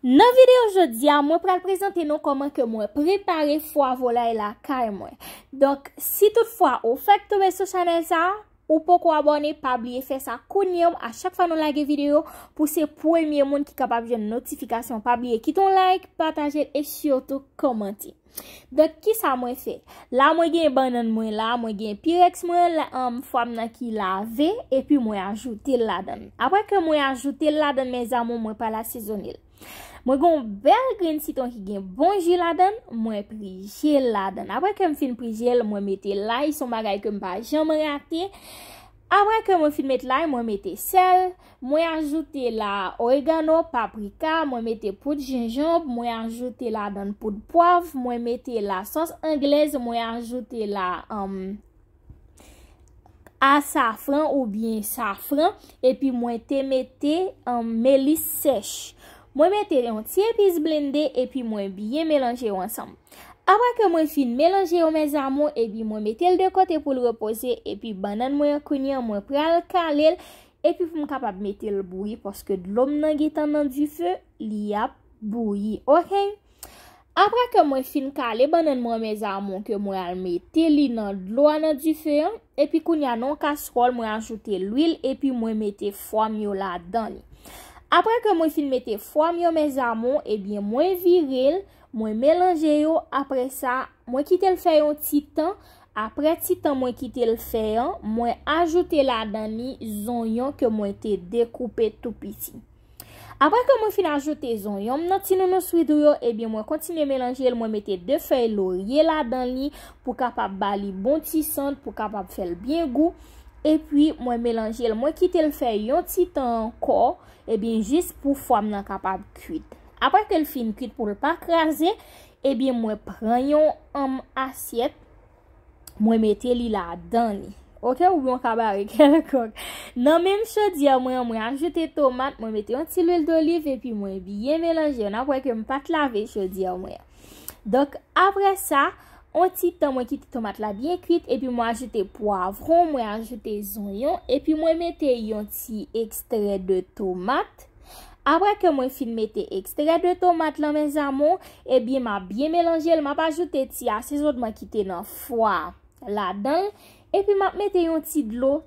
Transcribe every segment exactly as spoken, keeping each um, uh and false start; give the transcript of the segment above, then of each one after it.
Nan videyo jodi a, mwen pral prezante nou kòman ke mwen prepare fwa volay lakay mwen. Donk, si toutfwa ou fèk tonbe sou chanèl sa a, ou poko abòne, pa bliye fè sa kounye a, a chak fwa nou lage videyo, pou se premye moun ki kapab jwenn notifikasyon. Pa bliye kite yon like, pataje l e sitou kòmante. Donk, kisa mwen fè? La, mwen gen bannann mwen la, mwen gen pirèks mwen, la, um, fwa m nan ki lave, epi mwen ajoute l ladan l. Apre ke mwen ajoute l ladan l, mes amours, mwen pral asezone l. Mwen gen yon bèl grenn sitwon ki gen bon ji ladan l, mwen prije l ladan l. Apre ke m fin prije l, mwen mete lay, se yon bagay ke m pa janm rate. Apre ke mwen fin met lay, mwen mete sèl, mwen ajoute la oregano, paprika, mwen mete poud jenjanm, mwen ajoute ladan poud pwav, mwen mete la sòs anglèz, mwen ajoute la, um, asafran oubyen safran, epi mwen te mete, um, melis sèch. Mwen mete yon ti epis blende, epi mwen byen melanje yo ansanm. Apre ke mwen fin melanje yo, mes amours, epi mwen mete l de kote pou l repoze, epi bannann mwen an kounye a, mwen pral kale l, epi pou m kapab mete l bouyi, paske dlo m nan gentan nan dife, li ap bouyi, oke? Apre ke mwen fin kale bannann mwen, mes amours, ke mwen al mete li nan dlo a nan dife an, epi kounye a nan yon kaswòl, mwen ajoute lwil, epi mwen mete fwa m yo ladan li. Apre ke mwen fin mete fwa m yo, mes amours, ebyen, mwen vire l, mwen melanje yo. Apre sa, mwen kite l fè yon ti tan. Apre ti tan mwen kite l fè an, mwen ajoute ladan li zonyon ke mwen te dekoupe tou piti. Apre ke mwen fin ajoute zonyon m nan, ti nounours Swidou yo, ebyen, mwen kontinye melanje l, mwen mete de fèy lorye ladan li pou kapab ba li bon ti sant, pou kapab fè l byen gou. Epi, mwen melanje l, mwen kite l fè yon ti tan ankò, ebyen, jis pou fwa m nan kapab kwit. Apre ke l fin kwit, pou l pa kraze, ebyen, mwen pran yon, um, asyèt, mwen mete li ladan li. Oke, oubyen yon kabare kèlkonk. Nan menm chodyè mwen an, mwen ajoute tomat, mwen mete yon ti lwil doliv, epi mwen byen melanje. N ap wè ke m pa t lave chodyè mwen an. Donk, apre sa, yon ti tan mwen kite tomat la byen kwit, epi mwen ajoute pwavwon, mwen ajoute zonyon, epi mwen mete yon ti ekstrè de tomat. Apre ke mwen fin mete ekstrè de tomat lan, mes amours, ebyen, m ap byen melanje l, m ap ajoute ti asezonman ki te nan fwa ladan l, epi m ap mete yon ti dlo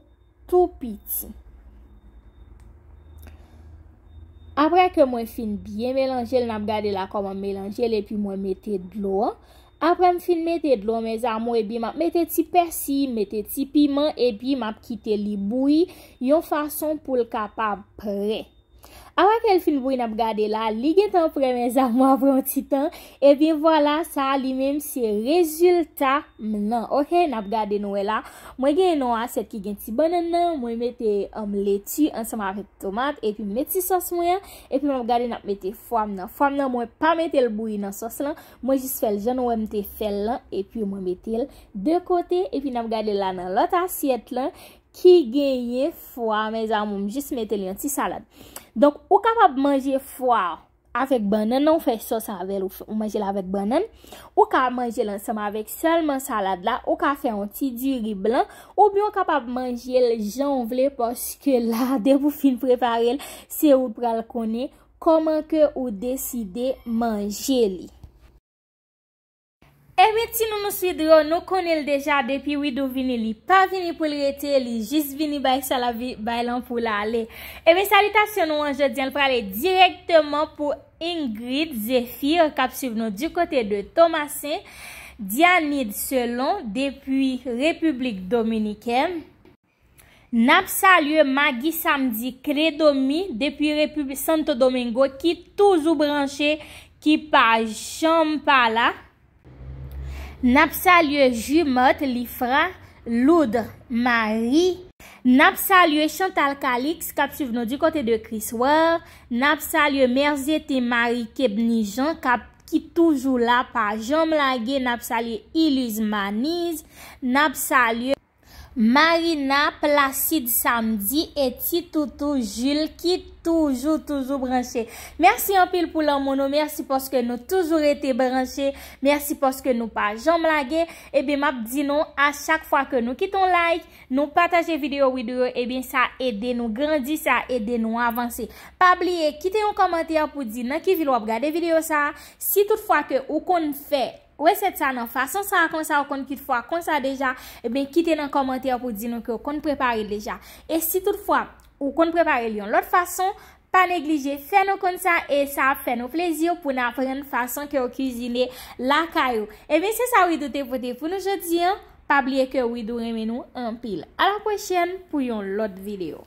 tou piti. Apre ke mwen fin byen melanje l, n ap gade la kòman m melanje l, epi mwen mete dlo an. Apre m fin mete dlo an, mes amours, ebyen, m ap mete ti pèsi, mete ti piman, epi m ap kite li bouyi yon fason pou l kapab prè. Apre ke l fin bouyi, n ap gade la, li gentan prè, mes amours, apre yon ti tan. Ebyen vwala, sa a li menm se rezilta m nan. Oke, n ap gade nou wè la. Mwen gen yon asyèt ki gen ti bannann nan, mwen mete, um, leti ansanm avèk tomat, epi m met ti sòs mwen an, epi m ap gade n ap mete fwa m nan. Fwa m nan, mwen pa mete l bouyi nan sòs lan, mwen jis fè l jan nou wè m te fè l lan, epi mwen mete l de kote, epi n ap gade la nan lòt asyèt lan, ki genyen fwa, mes amours, m jis mete l yon ti salad. Donk, ou kapab manje fwa avèk bannann nan, ou fè sòs avè l, ou f-, ou manje l avèk bannann. Ou ka manje l ansanm avèk sèlman salad la, ou ka fè yon ti diri blan, oubyen ou kapab manje l jan w vle, paske la, depi w fin prepare l, se ou k pral konnen kòman ke ou deside manje li. Ebyen, ti nounours Swidou yo, nou konnen l deja, depi Widou vini, li pa vini pou l rete, li jis vini bay sa l ap vi-, bay lan pou l ale. Ebyen, salitasyon nou an jodi an, l prale dirèkteman pou Ingrid Zéphir, k ap swiv nou du côté de Tomasen, Dianid Selon, depi Repiblik Dominikèn. N ap salye Magi Samdi Kledomi depi Repiblik Santo Domingo ki toujou branche, ki pa janm pa la. N ap salye Jumart Lifra, Loud Marie. N ap salye Chantal Calix k ap swiv nou du côté de Christwell. N ap salye Merzete Marie Kebni Jean k ap, ki toujou la, pa janm lage. N ap salye Iliz Maniz. N ap salye Marina, Placide Samedi e ti toutou Jules ki toujou, toujou branche. Mèsi anpil pou lanmou nou, mèsi paske nou toujou rete branche, mèsi paske nou pa janm lage. Ebyen, m ap di nou, a chak fwa ke nou kite yon like, nou pataje videyo Widoo yo, ebyen, sa ede nou grandi, sa ede nou avanse. Pa bliye, kite yon kòmantè pou di nan ki vil w ap gade videyo sa a. Si toutfwa ke ou konn fè resèt sa nan fason sa a konsa, ou konn kit fwa konsa deja, ebyen, kite nan kòmantè pou di nou ke ou konn prepare l deja. E si toutfwa ou konn prepare l yon lòt fason, pa neglije fè nou konn sa, e sa ap fè nou plezi pou n aprann fason ke w kizine lakay ou. Ebyen, se sa Widoo te pote pou nou jodi a. Pa bliye ke Widoo renmen nou anpil. A la pwochèn pou yon lòt videyo.